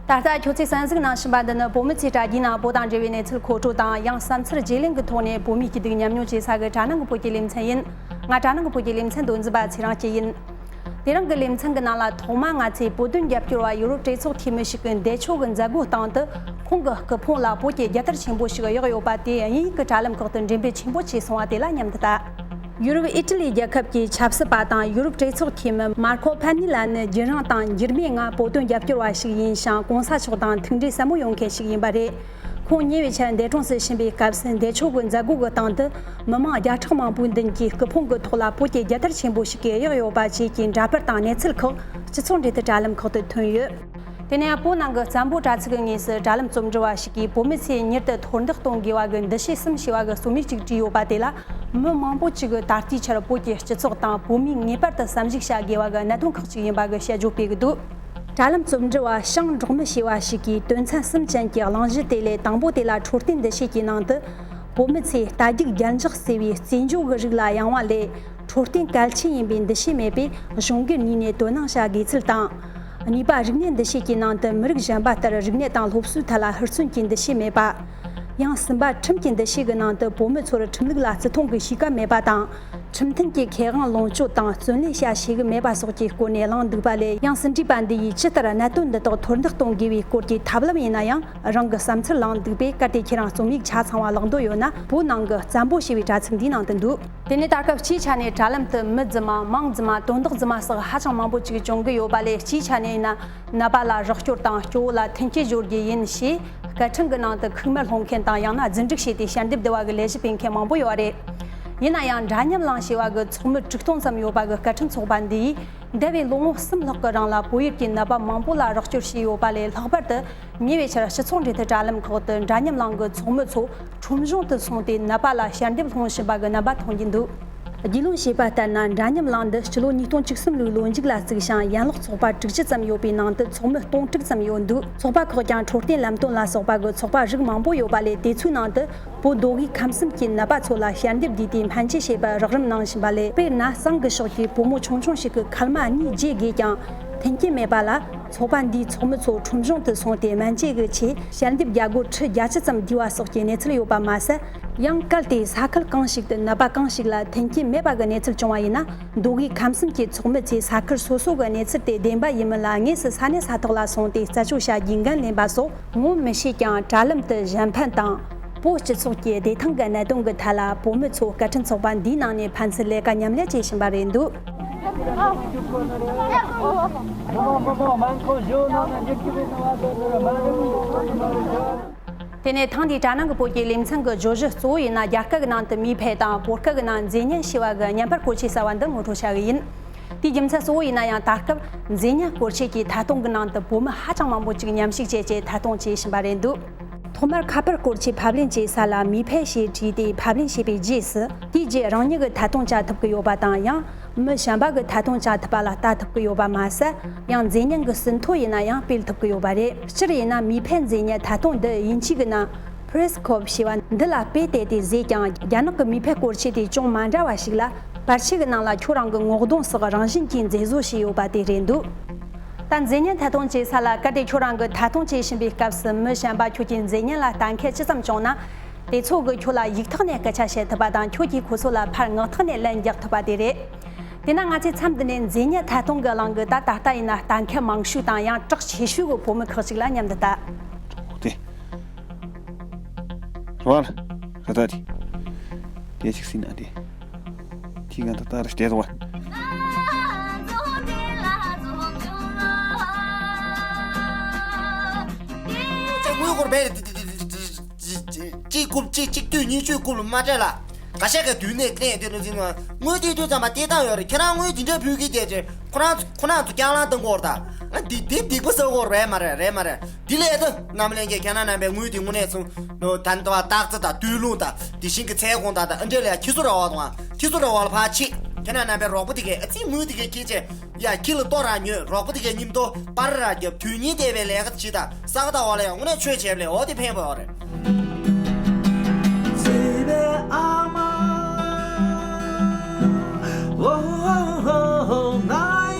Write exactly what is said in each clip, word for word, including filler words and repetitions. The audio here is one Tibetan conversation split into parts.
ད་ལྟ་ཁྱོད་ཚོས་གསན་གཟིགས་གནང་བཞིན་པ་འདི་ནི་བོད་མི་ཚོའི་དྲ་རྒྱའི་ནང་བོད་དང་འབྲེལ་བའི་གནས་ཚུལ་མཁོ་སྤྲོད་དང་། ཡང་བསམ་ཚུལ་བརྗེ་ལེན་གྱི་ཐོག་ནས་བོད་མིའི་སྐྱིད་སྡུག་མཉམ་མྱོང་བྱེད་ས་གི་དྲ་ནང་གི་བོད་ཀྱི་ལེ་ཚན་ཡིན། ང་དྲ་ནང་གི་བོད་ཀྱི་ལེ་ཚན་མདོ་འཛིན་པ་ཚེ་རིང་སྐྱིད་ཡིན། དེ་རིང་གི་ལེ་ཚན་གྱི་ནང་ལ་ཐོག་མ་ང་ཚོས་བོད་དོན་རྒྱབ་སྐྱོར་བ་ཡུ་རོབ་གྲོས་ཚོགས་འཐུས་མི་ཞིག་གི་འདས་མཆོད་ཀྱི་མཛད་སྒོའི་སྟེང་དུ་ཁོང་གི་སྐུ་ཕུང་ལ་བོད་ཀྱི་རྒྱལ་དར་ཆེན་པོ་ཞིག་གཡུགས་ཡོད་པ་དེ་དབྱིན་ཡིག་གི་དྲ་ལམ་ཁག་ཏུ་འགྲེམས་སྤེལ་ཆེན་པོ་བྱས་སོང་བ་དེ་ལ་མཉམ་དུ་ལྟ། ཡུ་རོབ་ཨི་ཊ་ལི་རྒྱལ་ཁབ་ཀྱི་ཆབ་སྲིད་པ་དང་ཡུ་རོབ་གྲོས་ཚོགས་འཐུས་མི་མར་ཁོ་ཕན་ནི་ལ་ནི་རྒྱུན་རིང་དང་འགྱུར་མེད་ངང་བོད་དོན་རྒྱབ་སྐྱོར་བ་ཞིག་ཡིན་ཞིང་། གོང་ས་མཆོག་དང་ཐུགས་འདྲིས་ཟབ་མོ་ཡོད་མཁན་ཞིག་ཡིན་པ་རེད། ཁོང་ཉེ་བའི་ཆར་འདས་གྲོངས་སུ་ཕྱིན་པའི་སྐབས་སུ་འདས་མཆོད་ཀྱི་མཛད་སྒོ་གི་སྟེང་དུ་མི་མང་བརྒྱ་ཕྲག་མང་པོའི་མདུན་གྱི་སྐུ་ཕུང་གི་ཐོག་ལ་བོད་ཀྱི་རྒྱལ་དར་ཆེན་པོ་ཞིག་གིས་གཡུགས་ཡོད་པ་བཅས་ཀྱི་འདྲ་པར་དང་གནས་ཚུལ་ཁག་སྤྱི་ཚོགས་འབྲེལ་མཐུད་དྲ་ལམ་ཁག་ཏུ་ཐོན་ཡོད། དེ་ནས་བོད་ནང་གི་བཙན་པོ་དྲ་ཚིགས་ཀྱི་ངོས་སུ་དྲ་ལམ་རྩོམ་འབྲི་བ་ཞིག་གིས་བོད་མི་ཚོས་མྱུར་དུ་མཐོར་འདེགས་གཏོང་དགོས་པ་གི་འདུ་ཤེས་གསུམ་ཞེས་པ་གི་རྩོམ་ཡིག་ཅིག་བྲིས་ཡོད་པ་དེ་ལ། མི་མང་པོ་ཅིག་གིས་ད་ལྟའི་ཆར་བོད་ཀྱི་སྤྱི་ཚོགས་དང་བོད་མིས་ངེས་པར་དུ་བསམ་གཞིག་བྱ་དགོས་པ་གི་གནད་དོན་ཁག་ཅིག་ཡིན་པ་གི་དཔྱད་བརྗོད་སྤེལ་གྱི་འདུག་དྲ་ལམ་རྩོམ་འབྲི་བ་ཞང་འབྲོག་མི་ཞེས་པ་ཞིག་གིས་དོན་ཚན་གསུམ་ཅན་གྱི་གླེང་གཞི་དེ་ལས་དང་པོ་དེ་ལ་འཕྲོད་བསྟེན་འདུ་ཤེས་ཀྱི་ནང་དུ། བོད་མི་ཚོས་རྟ་རྒྱུག་རྒྱལ་འཇགས་ཟེར་བའི་རྩེད་འཇོ་གི་རིགས་ལ་ཡང་བ་ལས། འཕྲོད་བསྟེན་གལ་ཆེན་ཡིན་པའི་འདུ་ཤེས་མེད་པས་གཞུང་སྒེར་གཉིས་ནས་དོ་སྣང་བྱ་དགོས་ཚུལ་དང་། གཉིས་པ། རིག་གནས་འདུ་ཤེས་ཀྱི་ནང་དུ་མི་རིགས་གཞན་པ་ལྟར་རིག་གནས་དང་སློབ་གསོའི་ཐད་ལ་ཧུར་བརྩོན་གྱི་འདུ་ཤེས་མེད་པ། ཡང་གསུམ་པ། ཁྲིམས་ཀྱི་འདུ་ཤེས་ཀྱི་ནང་དུ་བོད་མི་ཚོར་ཁྲིམས་ལུགས་ལ་བརྩི་མཐོང་གི་གཤིས་ཀ་མེད་པ་དང་། ཁྲིམས་མཐུན་གྱི་ཁེ་དབང་ལོངས་སྤྱོད་དང་བརྩོན་ལེན་བྱ་ཤེས་ཀྱི་མེད་པ་སོགས་ཀྱི་སྐོར་ནས་གླེང་འདུག་པ་ལས། ཡང་ཟིན་བྲིས་པ་འདི་ཡིས་ཇི་ལྟར་གནད་དོན་འདི་དག་མཐོར་འདེགས་གཏོང་དགོས་པའི་སྐོར་གྱི་ཐབས་ལམ་ཡིན་ན་ཡང་རང་གི་བསམ་ཚུལ་གླེང་འདུག་པས། གལ་ཏེ་ཁྱེད་རང་རྩོམ་ཡིག་ཆ་ཚང་བ་བཀླག་འདོད་ཡོད་ན། བོད་ནང་གི་བཙན་པོ་ཞེས་པའི་དྲ་ཚིགས་འདིའི་ནང་དུ་འདུག་དེ་ནས་ད་སྐབས་སྤྱིའི་ཆ་ནས་དྲ་ལམ་དུ་མི་རྫུན་མ་མིང་རྫུན་མ་དོན་དག་རྫུན་མ་སོགས་ཧ་ཅང་མང་པོ་ཅིག་བྱུང་གི་ཡོད་པ་ལས། སྤྱིའི་ཆ་ནས་ཡིན་ན་ནད་པ་ལ་རོགས་སྐྱོར་དང་སྐྱོ་བོ་ལ་མཐུན་རྐྱེན་སྦྱོར་རྒྱུ་ཡིན་ཞེས་སྐད་འཕྲིན་གྱི་ནང་དུ་ཁུག་མར་སློང་མཁན་དང་། ཡང་ན་རྫུན་སྒྲིག་བྱས་ཏེ་ཞལ་འདེབས་བསྡུ་བ་གི་ལས་གཞི་སྤེལ་མཁན་མང་པོ་ཡོད་རེད། ཡིན་ན་ཡང་འདྲ་མཉམ་གླིང་ཞེས་པ་གི་ཚོགས་མི་དྲུག་སྟོང་ཙམ་ཡོད་པ་གི་སྐད་འཕྲིན་ཚོགས་པ་འདི་ཡིས་འདས་པའི་ལོ་ངོ་གསུམ་ལྷག་གི་རིང་ལ་བོད་ཡུལ་གྱི་ནད་པ་མང་པོ་ལ་རོགས་སྐྱོར་བྱས་ཡོད་པ་ལས། ལྷག་པར་དུ་ཉེ་བའི་ཆར་སྤྱི་ཚོགས་འབྲེལ་མཐུད་དྲ་ལམ་ཁག་ཏུ་འདྲ་མཉམ་གླིང་གི་ཚོགས་མི་ཚོ་ཁྲོམ་གཞུང་དུ་སོང་སྟེ་ནད་པ་ལ་ཞལ་འདེབས་སློང་བཞིན་པ་གི་རྣམ་པ་མཐོང་རྒྱུ་འདུག་རྒྱུས་ལོན་བྱས་པ་ལྟར་ན། འདྲ་མཉམ་གླིང་འདི་སྤྱི་ལོ་ཉིས་སྟོང་བཅུ་གསུམ་ལོའི་ལོ་མཇུག་ལ་བཙུགས་ཤིང་། ཡན་ལག་ཚོགས་པ་དྲུག་ཅུ་ཙམ་ཡོད་པའི་ནང་དུ་ཚོགས་མི་སྟོང་དྲུག་ཙམ་ཡོད་འདུག་ཚོགས་པ་ཁག་ཀྱང་འཕྲོད་བསྟེན་ལམ་སྟོན་ལ་སོགས་པ་གི་ཚོགས་པ་རིགས་མང་པོ་ཡོད་པ་ལས། དེ་ཚོའི་ནང་དུ་བོད་མདོ་དབུས་ཁམས་གསུམ་གྱི་ནད་པ་ཚོ་ལ་ཞལ་འདེབས་བསྡུས་ཏེ་སྨན་བཅོས་བྱེད་པར་རོགས་རམ་གནང་བཞིན་པ་ལས། དཔེར་ན་གཙང་གི་ཕྱོགས་ཀྱི་བུ་མོ་ཆུང་ཆུང་ཞིག་གི་མཁལ་མ་གཉིས་བརྗེ་དགོས་ཀྱང་མཐུན་རྐྱེན་མེད་པ་ལ། ཚོགས་པ་འདིའི་ཚོགས་མི་ཚོ་ཁྲོམ་གཞུང་དུ་སོང་སྟེ་སྨན་བཅོས་ཀྱི་ཆེད་ཞལ་འདེབས་རྒྱ་སྒོར་ཁྲི་བརྒྱད་ཅུ་ཙམ་བསྡུས་པ་སོགས་ཀྱི་གནས་ཚུལ་ཡོད་པ་མ་ཟད། ཡང་གལ་ཏེ་ས་ཁུལ་གང་ཞིག་ཏུ་ནད་པ་གང་ཞིག་ལ་མཐུན་རྐྱེན་མེད་པ་གི་གནས་ཚུལ་བྱུང་བ་ཡིན་ན། མདོ་དབུས་ཁམས་གསུམ་གྱི་ཚོགས་མི་ཚོས་ས་ཁུལ་སོ་སོ་གི་གནས་ཚུལ་དེ་བདེན་པ་ཡིན་མིན་ལ་དངོས་སུ་ས་གནས་ས་ཐོག་ལ་སོང་སྟེ་རྩད་གཅོད་བྱ་རྒྱུའི་འགན་ལེན་པ་སོགས། ངོ་མི་ཤེས་ཀྱང་དྲ་ལམ་དུ་གཞན་ཕན་དང་། བོད་སྤྱི་ཚོགས་ཀྱི་བདེ་ཐང་གི་གནད་དོན་གྱི་ཐད་ལ་བོད་མི་ཚོ་སྐད་འཕྲིན་ཚོགས་པ་འདིའི་ནང་ནས་ཕན་ཚུན་ལས་ཀ་མཉམ་ལས་བྱེད་བཞིན་པ་རེད་འདུག་དེ་ནས་ཐེངས་འདིའི་དྲ་ནང་གི་བོད་ཀྱི་ལེ་ཚན་གྱི་བརྗོད་གཞི་གཙོ་བོ་ཡིན་ན། རྒྱ་སྐད་ཀྱི་ནང་དུ་མིས་ཕེ་དང་བོད་སྐད་ཀྱི་ནང་མཛེས་ཉན་ཞེས་པ་གི་བརྙན་པར་སྐོར་ཆས་གསར་བ་འདི་ངོ་སྤྲོད་བྱ་གི་ཡིན། དེའི་རྒྱུ་མཚན་གཙོ་བོ་ཡིན་ན་ཡང་། ད་སྐབས་མཛེས་ཉན་སྐོར་ཆས་ཀྱི་ཐད་གཏོང་གི་ནང་དུ་བོད་མི་ཧ་ཅང་མང་པོ་ཅིག་མཉམ་ཞུགས་བྱས་རྗེས་ཐད་གཏོང་བྱེད་བཞིན་པ་རེད་འདུག་ཐོག་མར་ཁ་པར་སྐོར་ཆས་ཕབ་ལེན་བྱེད་ས་ལ་མིས་ཕེ་ཞེས་བྲིས་ཏེ་ཕབ་ལེན་བྱས་པའི་རྗེས་སུ། དེའི་རྗེས་རང་ཉིད་ཀྱིས་ཐད་གཏོང་བྱ་ཐུབ་ཀྱི་ཡོད་པ་དང་། ཡང་མི་གཞན་པ་གིས་ཐད་གཏོང་བྱ་ཐུབ་པ་ལ་ལྟ་ཐུབ་ཀྱི་ཡོད་པ་མ་ཟད། ཡང་མཛེས་ཉན་གྱི་ཟིན་ཐོ་ཡིན་ན་ཡང་སྤེལ་ཐུབ་ཀྱི་ཡོད་པ་རེད། སྤྱིར་ཡིན་ན་མིས་ཕེ་མཛེས་ཉན་ཐད་གཏོང་འདི་དབྱིན་ཇིའི་ནང་Periscope ཞེས་པ་འདི་ལ་དཔེ་བལྟས་ཏེ་བཟོས་ཀྱང་། རྒྱ་ནག་གི་མིས་ཕེ་སྐོར་ཆས་དེ་ཅུང་མ་འདྲ་བ་ཞིག་ལ། པར་ཆས་ཀྱི་ནང་ལ་ཁྱོད་རང་གི་ངོ་གདོང་སོགས་རང་བཞིན་གྱིས་མཛེས་བཟོ་བྱས་ཡོད་པ་དེ་རེད་འདུག་ད་མཛེས་ཉན་ཐད་གཏོང་བྱེད་ས་ལ། གལ་ཏེ་ཁྱོད་རང་གིས་ཐད་གཏོང་བྱེད་བཞིན་པའི་སྐབས་སུ་མི་གཞན་པ་ཁྱོད་ཀྱི་མཛེས་ཉན་ལ་ལྟ་མཁན་ཅི་ཙམ་བྱུང་ན། དེ་ཚོ་གིས་ཁྱོད་ལ་ཡིག་ཐོག་ནས་སྐད་ཆ་བཤད་ཐུབ་པ་དང་། ཁྱོད་ཀྱིས་ཁོ་ཚོ་ལ་ཕར་ངག་ཐོག་ནས་ལན་རྒྱག་ཐུབ་པ་དེ་རེད། དེས་ན་ང་ཚོས་མཚམས་འདི་ནས་མཛེས་ཉན་ཐད་གཏོང་གི་གླིང་གི་ད་ད་ལྟ་ཡིན་ན་ལྟ་མཁན་མང་ཤོས་དང་ཡང་གྲགས་ཆེ་ཤོས་ཀྱི་བོད་མི་ཁག་ཅིག་ལ་མཉམ་དུ་ལྟ། དེ། རོལ། ར་ད་དེ། དེ་ཅིག་སྲིད་ན་དེ། ཁྱི་གང་ད་ད་ར་ཤི་དེ་རོལ། ཅེ་དངུལ་སྒོར་བས། ཅིག་ཀུབ་ཅིག་ཅིག་དུས་ཉིན་ཤོས་ཀུབ་ལ་མ་སྤྲད་ལ། ག་ཤ་ག་དུས་ནས་ཀླད་དེ་ལ་འཛིན་ན་དངུལ་དེ་དུས་ཙམ་པ་དེ་བཏང་ཡོད་རེད། ཁྱེད་རང་དངུལ་དེ་འདྲ་ཕུལ་གི་བསྡད་ཅེ། ཁོ་རང་ཁོ་རང་ཚོ་སྐྱག་ལང་གཏོང་གི་ཡོད་རེད་ད། ང་འདི་འདི་སྡིག་པ་བསགས་ཀྱི་ཡོད་རེད་མ་རེད། རེད་མ་རེད། འདི་ལས་ད་རྣམ་གླིང་གི་ཁྱེད་རང་རྣམ་པའི་དངུལ་དེ་དངོས་གནས་སོང་ད་ད་སྟག་རྩེ་དང་སྟོད་ལུང་དང་དེ་བཞིན་གྱི་ཚལ་གོང་དང་ད་ཨ་འདྲས་ལ་ཡ་ཁྱི་སོ་ར་བ་དང་ཁྱི་སོ་ར་བ་ལ་ཕར་ཆེ། ཁྱེད་རང་རྣམ་པའི་རོགས་པ་དེ་གས་ཨ་ཙི་དངུལ་དེ་གས་ཁྱི་ཅེ། ཡ་ཁྱི་ལ་ལྟོ་ར་ཉོས། རོགས་པ་དེ་གས་མཉམ་དུ་པར་ར་རྒྱབ། དུས་ཉིན་བལྟས་པའི་ལས་ཀ་བྱེད་དང་ས་ག་ཟླ་བ་ལ་ཡང་དངོས་གནས་ཆོས་བྱས་པ་ལས་འོ་དེ་ཕན་པ་ཡོད་རེད།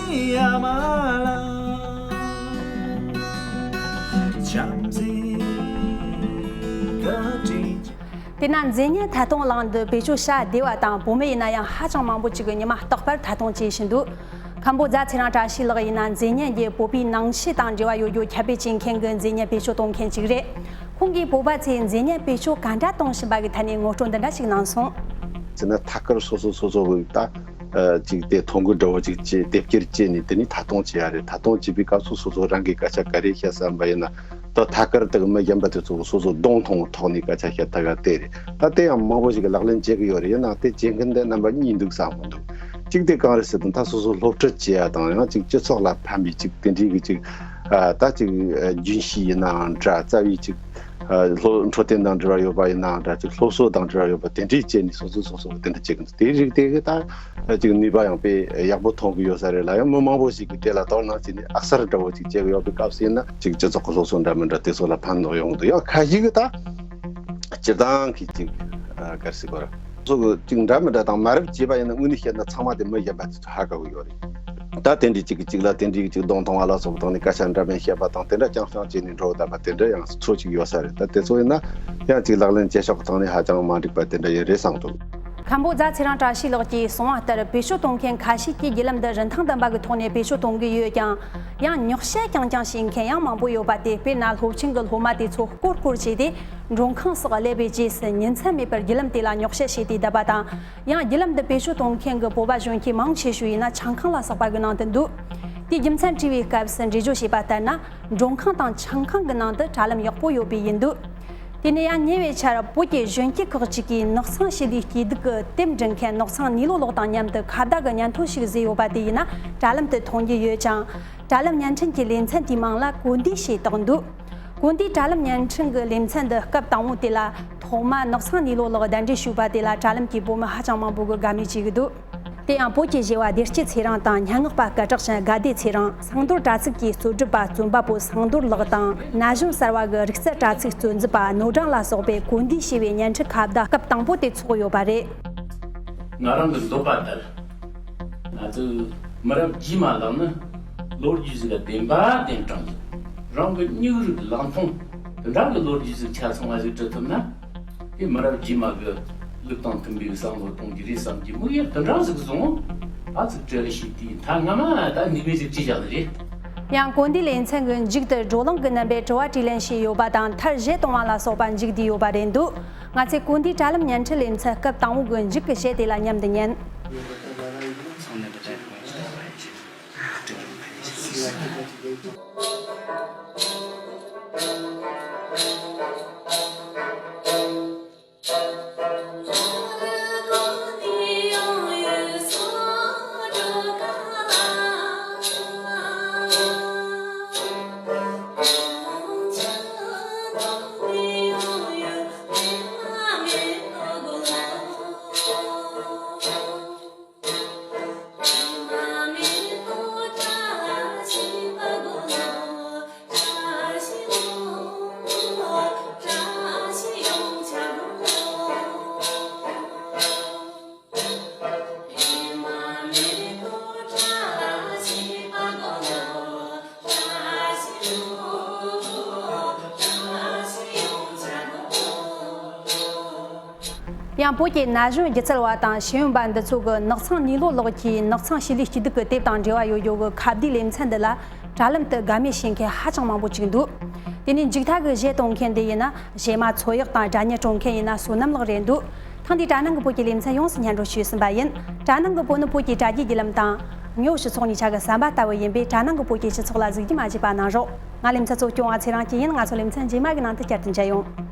དེས་ན་མཛེས་ཉལ་ཐད་གཏོང་གླིང་འདི་བེད་སྤྱོད་བྱ་བདེ་བ་དང་བུད་མེད་ཡིན་ན་ཡང་ཧ་ཅང་མང་པོ་ཅིག་གིས་ཉི་མ་རྟག་པར་ཐད་གཏོང་བྱེད་བཞིན་འདུག་མཁན་པོ་རྫ་ཚེ་རིང་བཀྲ་ཤིས་ལགས་ཡིན་ན་མཛེས་ཉལ་གྱིས་བོད་པའི་ནང་ཆོས་དང་འབྲེལ་བ་ཡོད་རྒྱུ་ཁྱབ་སྤེལ་བྱེད་མཁན་གྱི་མཛེས་ཉལ་བེད་སྤྱོད་གཏོང་མཁན་ཅིག་རེད། ཁོང་གིས་བོད་པ་ཚོས་མཛེས་ཉལ་བེད་སྤྱོད་ག་འདྲ་གཏོང་བཞིན་པ་གི་ཐད་ནས་ངོ་སྤྲོད་འདི་འདྲ་ཞིག་གནང་སོང་། ཟེར་ན་ཐད་ཀར་སོ་སོ་སོ་སོ་གི་ད་ཨ་ཅིག་དེ་ཐོ་འགོད་འདྲ་བོ་ཅིག་བྱས་དེབ་སྐྱེལ་བྱས་ནས་དེ་ནས་ཐད་གཏོང་བྱེད་ཡ་རེད། ཐད་གཏོང་བྱེད་པའི་སྐབས་སུ་སོ་སོ་རང་གིས་སྐད་ཆ་ག་རེ་བཤད་བསམ་པ་ཡིན་ན་ད་ཐད་ཀར་དུ་མི་གཞན་པ་དེ་ཚོ་གི་སོ་སོ་གདོང་མཐོང་ཐོག་ནས་སྐད་ཆ་བཤད་ཐུབ་ཡ་དེ་རེད། ད་དེ་ཡང་མང་པོ་ཞིག་གིས་ལག་ལེན་བྱེད་ཀྱི་ཡོད་རེད། ཡིན་ནའང་དེ་བྱེད་མཁན་དེ་རྣམ་པ་གཉིས་འདུག་བསམ་གི་འདུག་གཅིག་དེ་གང་རེད་ཟེར་དུས་ད་སོ་སོ་སློབ་ཁྲིད་བྱེད་ཡ་དང་ཡང་ཅིག་སྤྱི་ཚོགས་ལ་ཕན་པའི་ཅིག་དེ་འདྲའི་གི་ཅིག་ཨ་ད་ཅིག་ཨ་རྒྱུན་ཤེས་ཡིན་ནའང་འདྲ། རྩ་བའི་ཅིག་ཨ་སློབ་འཕྲོད་བསྟེན་དང་འབྲེལ་བ་ཡོད་པ་ཡིན་ནའང་འདྲ། ཅིག་སློབ་གསོ་དང་འབྲེལ་བ་ཡོད་པ་དེ་འདྲའི་བྱས་ནས་སོ་སོ་སོ་སོ་དེ་འདྲ་བྱེད་ཀྱི་འདུག་དེའི་རིགས་དེ་གི་ད་ཅིག་ནུས་པ་ཡང་དཔེ་ཡག་པོ་ཐོན་གྱི་ཡོད་ས་རེད་ལ། ཡང་མི་མང་པོ་ཞིག་གིས་དེ་ལ་དོ་སྣང་བྱས་ནས་ཨ་གསར་འདྲ་བོ་ཅིག་བྱེད་ཀྱི་ཡོད་པའི་སྐབས་སུ་ཡིན་ན་ཅིག་སྤྱི་ཚོགས་ཀྱི་སློབ་གསོ་འདྲ་མི་འདྲ་དེ་ཚོ་ལ་ཕན་ཐོགས་ཡོང་གི་འདུག་ཡང་ཁ་ཤས་ཀྱིས་ད་སྤྱིར་བཏང་གི་ཅིག་ཨ་ག་རེ་ཟེར་དགོས་རེད། སོ་སོ་གི་ཅིག་འདྲ་མི་འདྲ་དང་མ་རབས་བྱས་པ་ཡིན་ན་དངོས་གནས་བཤད་ན་ཚང་མ་དེ་མི་གཞན་པ་དེ་ཚོ་ཧ་གོ་གི་ཡོད་རེད། ད་དེ་འདྲའི་ཅིག་གིས་ཅིག་ལ་དེ་འདྲའི་ཅིག་གདོང་མཐོང་བ་ལ་སོགས་པ་དང་ནི་སྐད་ཆ་འདྲ་མིན་བཤད་པ་དང་དེ་འདྲ་རྐྱང་རྐྱང་བྱས་ནས་འགྲོ་བསྡད་པ་དེ་འདྲ་ཡང་ཚོ་ཅིག་ཡོད་ས་རེད། ད་དེ་ཚོ་ཡིན་ན་ཡང་ཅིག་ལག་ལེན་བྱེད་ཕྱོགས་སྟེང་ནས་ཧ་ཅང་མ་འགྲིག་པ་དེ་འདྲ་ཡོད་རེད་བསམ་འདུག་མཁན་པོ་རྫ་ཚེ་རིང་བཀྲ་ཤིས་ལགས་ཀྱིས་གསུངས་པ་ལྟར་བེད་སྤྱོད་གཏོང་མཁན་ཁ་ཤས་ཀྱིས་བརྒྱུད་ལམ་འདི་རིན་ཐང་ལྡན་པ་གི་ཐོག་ནས་བེད་སྤྱོད་གཏོང་གི་ཡོད་ཀྱང་། ཡང་ཉོག་བཤད་རྐྱང་རྐྱང་བྱེད་མཁན་ཡང་མང་པོ་ཡོད་པ་དེ། དཔེར་ན་སློབ་ཆེན་གྱི་སློབ་མ་དེ་ཚོ་སྐོར་སྐོར་བྱས་ཏེ་མགྲོན་ཁང་སོགས་སླེབས་པའི་རྗེས་སུ་ཉིན་མཚན་མེད་པར་བརྒྱུད་ལམ་དེ་ལ་ཉོག་བཤད་བྱས་ཏེ་བསྡད་པ་དང་། ཡང་བརྒྱུད་ལམ་འདི་བེད་སྤྱོད་གཏོང་མཁན་གྱི་བོད་པ་གཞོན་སྐྱེས་མང་ཆེ་ཤོས་ཡིན་ན་ཆང་ཁང་ལ་སོགས་པ་གི་ནང་དུ་འདུག་དེའི་རྒྱུ་མཚན་དྲིས་པའི་སྐབས་སུ་འགྲེལ་བརྗོད་བྱས་པ་ལྟར་ན། མགྲོན་ཁང་དང་ཆང་ཁང་གི་ནང་དུ་དྲ་ལམ་ཡག་པོ་ཡོད་པས་ཡིན་འདུག་དེ་ནས་ཡང་ཉེ་བའི་ཆར་བོད་ཀྱི་གཞོན་སྐྱེས་ཁག་ཅིག་གིས་ནགས་ཚང་ཞི་བདེའི་སྐྱིད་སྡུག་གི་དེབ་འབྲི་མཁན་ནགས་ཚང་ནུས་ལོ་ལགས་དང་མཉམ་དུ་ཁ་བརྡ་གི་སྙན་ཐོ་ཞིག་བཟོས་ཡོད་པ་དེ་ཡིན་ན་དྲ་ལམ་དུ་མཐོང་རྒྱུ་ཡོད་ཅིང་། དྲ་ལམ་བརྙན་འཕྲིན་གྱི་ལེ་ཚན་དེའི་མིང་ལ་གོ་འདི་ཞེས་བཏགས་འདུག་གོ་འདིའི་དྲ་ལམ་བརྙན་འཕྲིན་གྱི་ལེ་ཚན་འདི་སྐབས་དང་པོ་དེ་ལ་ཐོག་མ་ནགས་ཚང་ནུས་ལོ་ལགས་གདན་འདྲེན་ཞུས་པ་དེ་ལ་དྲ་ལམ་གྱི་བོད་མི་ཧ་ཅང་མང་པོ་གིས་དགའ་མོས་བྱེད་ཀྱི་འདུག་དེ་ཡང་བོད་ཀྱི་གཞས་པ་བདེ་སྐྱིད་ཚེ་རིང་དང་སྙན་ངག་པ་སྐད་གྲགས་ཅན་དགའ་བདེ་ཚེ་རིང་། སང་གཏོར་དྲ་ཚིགས་ཀྱི་རྩོད་སྒྲུབ་པ་རྩོམ་པ་པོ་སང་གཏོར་ལགས་དང་ན་གཞོན་གསར་བ་གི་རིག་རྩལ་དྲ་ཚིགས་རྩོད་མཛད་པ་ནོར་སྦྲང་ལ་སོགས་པས་གོ་འདི་ཞེས་པའི་བརྙན་འཕྲིན་ཁ་བརྡ་སྐབས་དང་པོ་དེ་ཚོགས་ཡོད་པ་རེད། ང་རང་གི་འདོད་པ་ལྟར། ང་ཚོའི་མི་རབས་རྗེས་མ་ལག་ནི་ལོ་རྒྱུས་ཟིག་ལ་བདེན་པ་བདེན་དྲང་ཟིག་རང་གི་མྱིག་རིག་ལག་མཐོང་དེ་འདྲ་གི་ལོ་རྒྱུས་ཟིག་ཆ་ཚང་བ་ཟིག་འབྲི་ཐུབ་ན། དེ་མི་རབས་རྗེས་མ་གི་ལུགས་དང་མཐུན་པའི་བསམ་བློ་གཏོང་རྒྱུ་རེད་བསམ་གྱི་མིག་ཡར་དེ་འདྲ་ཟིག་བཟུང་། ཨ་ཙིག་བྲེལ་ཞིག་དེ་ད་སྔ་མ་ད་ནུས་པའི་ཟིག་ཅི་བཞག་ཟིག་རེད། ཡང་གོ་འདི་ལེ་ཚན་གི་མཇུག་ཏུ་བགྲོ་གླེང་གི་རྣམ་པའི་དྲི་བ་དྲིས་ལན་བྱས་ཡོད་པ་དང་མཐར་གཞས་གཏོང་བ་ལ་སོགས་པ་མཇུག་བསྡུས་ཡོད་པ་རེད་འདུག་ང་ཚོས་གོ་འདིའི་དྲ་ལམ་བརྙན་འཕྲིན་ལེ་ཚན་སྐབས་དང་པོ་གི་མཇུག་གི་གཞས་དེ་ལ་མཉམ་དུ་ཉན། ཡང་བོད་ཀྱི་ན་གཞོན་སྒྱུ་རྩལ་བ་དང་ཤེས་ཡོན་པ་འདི་ཚོ་གིས་ནགས་ཚང་ནུས་ལོ་ལགས་ཀྱིས་ནགས་ཚང་ཞི་ལུའི་སྐྱིད་སྡུག་གི་དེབ་དང་འབྲེལ་བ་ཡོད་རྒྱུ་གི་ཁ་བརྡའི་ལེ་ཚན་འདི་ལ་དྲ་ལམ་དུ་དགའ་མོས་བྱེད་མཁན་ཧ་ཅང་མང་པོ་ཅིག་འདུག་དེ་ནས་མཇུག་མཐའ་གི་གཞས་གཏོང་མཁན་འདི་ཡིན་ན་གཞས་མ་ཚོ་ཡག་དང་སྒྲ་སྙན་དཀྲོལ་མཁན་ཡིན་ན་བསོད་ནམས་ལགས་རེད་འདུག་ཐེངས་འདིའི་དྲ་ནང་གི་བོད་ཀྱི་ལེ་ཚན་ཡོངས་སུ་སྙན་སྒྲོན་ཞུས་ཟིན་པ་ཡིན། དྲ་ནང་གི་བོད་ནི་བོད་ཀྱི་དྲ་རྒྱའི་བརྒྱུད་ལམ་དང་། དངོས་པོ་སྤྱི་ཚོགས་གཉིས་ཆ་གི་ཟམ་པ་ལྟ་བུ་ཡིན་པས་དྲ་ནང་གི་བོད་ཀྱི་སྤྱི་ཚོགས་ལ་གཟིགས་རྒྱུ་མ་བརྗེད་པ་གནང་རོགས། ང་ལེ་ཚན་གཙོ་སྐྱོང་བ་ཚེ་རིང་སྐྱིད་ཡིན། ང་ཚོ་ལེ་ཚན་རྗེས་མ་གི་ནང་དུ་བསྐྱར་དུ་མཇལ་ཡོང་།